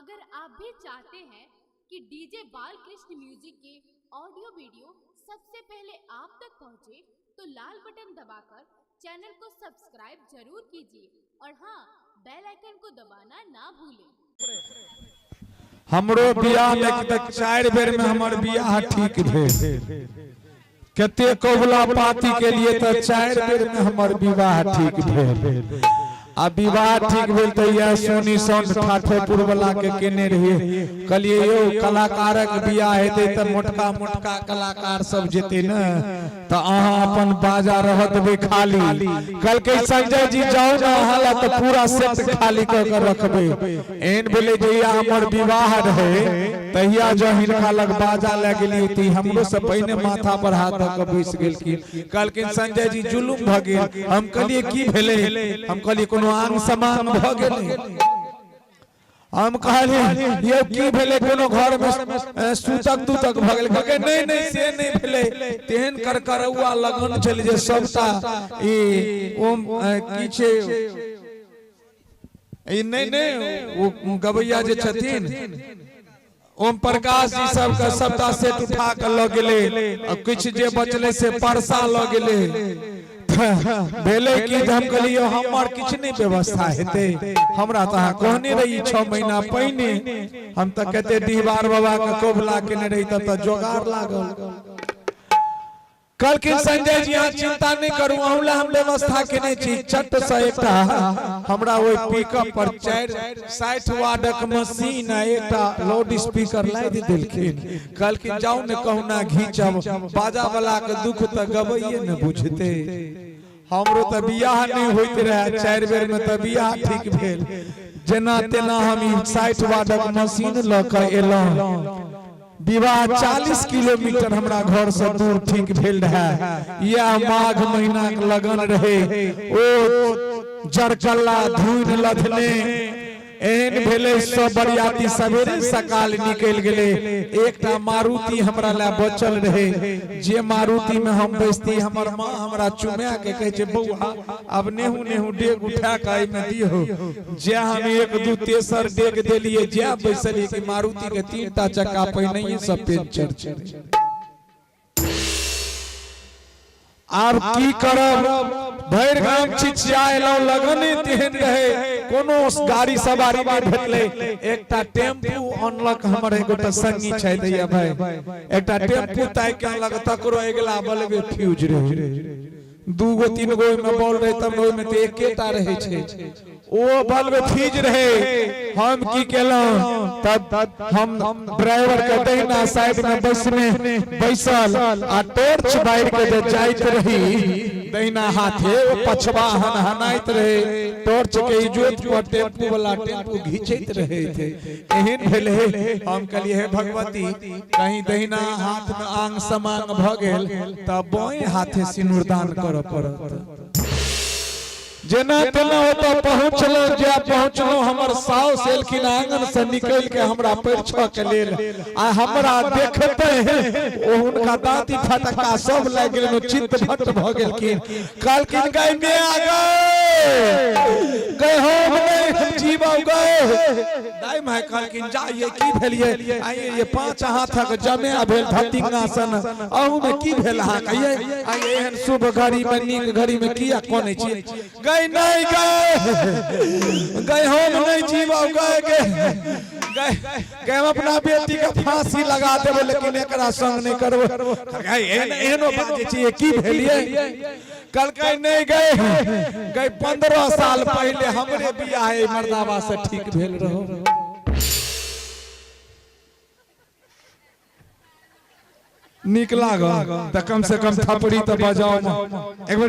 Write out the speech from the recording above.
अगर आप भी चाहते हैं कि डीजे बालकृष्ण म्यूजिक के ऑडियो वीडियो सबसे पहले आप तक पहुंचे, तो लाल बटन दबाकर चैनल को सब्सक्राइब जरूर कीजिए और हाँ, बेल आइकन को दबाना ना भूलें। हमरो बियाह में तऽ 4 बेर में हमर बियाह ठीक भेल। कते कबुला पाती के लिए तऽ 4 बेर में हमर विवाह ठीक भेल। आ विवाह ठीक भेल तऽ यह सोनी साउंड ठाठेपुर वाला के केने रहिए। कहलिए यौ कलाकारक बियाह हेतै तऽ मोटका मोटका कलाकार सब जेतै ने, तऽ अहाँ अपन बाजा रह देबै खाली। कहलकै संजय जी जाउ ने, अहाँ ला तऽ पूरा सेट खाली कऽ के रखबै। एहन भेलै जहिया हमर विवाह रहै तहिया जँ हिनका लग बाजा लए गेलियै तऽ हमरो से पहिने माथा पर हाथ धऽ कऽ बैस गेलखिन। कहलखिन संजय जी जुलुम भऽ गेल। हम कहलियै की भेलै? हम कहलियै कोनो आंग समांग भऽ गेलै। हम कहलियै यौ की भेलै, कोनो घर में सूतक तूतक भऽ गेलै? कहलकै नहि नहि से नहि भेलै। तेहन करकरौआ लगन छलै जे सबटा ई ओम की छै ई, नहि नहि ओ गवैया जे छथिन ओम प्रकाश जी सबके सबटा सेट उठा कऽ लऽ गेलै, आ किछु जे बचलै से परसा लऽ गेलै। भेलै कि हम कहलियै हमर किछु नहि व्यवस्था हेतै, हमरा तऽ अहाँ कहने रही 6 महीना पहिने, हम तऽ कते डिहबार बाबा के कबुला केने रही, तब तऽ जोगार लागल। कहलखिन संजय जी अहाँ चिंता नहि करू, अहूँ ला हम व्यवस्था केने छी। चट से एकटा हमरा ओहि पिकअप पर 460 वाटक मशीन आ एकटा लाउड स्पीकर लादि देलखिन। कहलखिन जाउ ने कहुना घीचब, बाजा वाला के दुख तऽ गबैये ने बुझते। हमरो तऽ बियाह नहि होइत रहे, 4 बेर में तऽ बियाह ठीक भेल। जेना तेना हम ई 60 वाटक मशीन लऽ कऽ एलहुँ। विवाह 40 किलोमीटर हमरा घर से दूर ठीक भेल रहे। यह माघ महीना के लगन रहे, ओ जरकल्ला धुन लधने एहन भेलै सब बरियाती सवेरे सकाल निकलि गेलै। एकटा मारुति हमरा लए बचल रहे, जे मारुति में हम बैसती हमर माँ हमरा चुमा के कहै छै बौआ अब नेहू नेहू डेग उठा के एहिमे दिहो। जे हम 1 2 तेसर डेग देलियै, जे बैसलियै कि मारुति के 3टा चक्का पहिनहिए से पंचर छै। आब की करब, भरि गाम छिछिया एलहुँ, लगने तेहन रहे, कोनो गाड़ी सवारी नहि भेटलै। एकटा टेम्पू अनलक हमर एगोटा संगी छथि भाई, एकटा टेम्पू ताकि के अनलक, तकरो अगिला बल्बे फ्यूज रहे, 2 गो 3 गो ओहिमे बॉल रहे तब ओहिमे तऽ एकेटा रहै छै, ओ बल्ब फ्यूज रहे। हम की केलहुँ तब हम ड्राइवर के दहिना साइड में बैसने बैसल आ टॉर्च बारि के जे जाइत रही दहिना हाथे, ओ पछवा हनहनाइत रहे, टॉर्च के इजोत पर टेम्पू वाला टेम्पू घिचैत रहे थे। एहन भेलै हम कहलियै हे भगवती कहीं दहिना हाथ में आंग समांग भऽ गेल तऽ बाएं हाथे सिनुरदान करऽ पड़त। जेना तेना ओतऽ पहुँचलहुँ, जे पहुँचलहुँ हमर साउस एलखिन आंगन से निकलि के हमरा परिछऽ के लेल, आ हमरा देखते ओ हुनका दाँती फटक्का सब लागि गेलनि, चित्त भट्ट भऽ गेलखिन। कहलखिन गै मियाँ गै, गै हम नहि जीबौ गै। दाइ माय कहलखिन जा ये की भेलियै, आइए ये 5 हाथक जमे भेल धतिंगा सन, अहू में की भेल अहाँ के ये, आइए एहन शुभ घड़ी में नीक घड़ी में किया कनै छियै? गै नहि गै, गै हम नहि जीबौ गै, गै गै गै हम अपना बेटी के फांसी लगा देबै लेकिन एकरा संग नहि करबै। गै एहन एहनो बाजै छियै की भेलियै? कहलकै नहि गै, गै 15 साल पहिले हमरे बियाह एहि मर्दाबा से ठीक भेल रहो। नीक लागल तऽ कम से कम थपड़ी तऽ बजाउ एक बेर।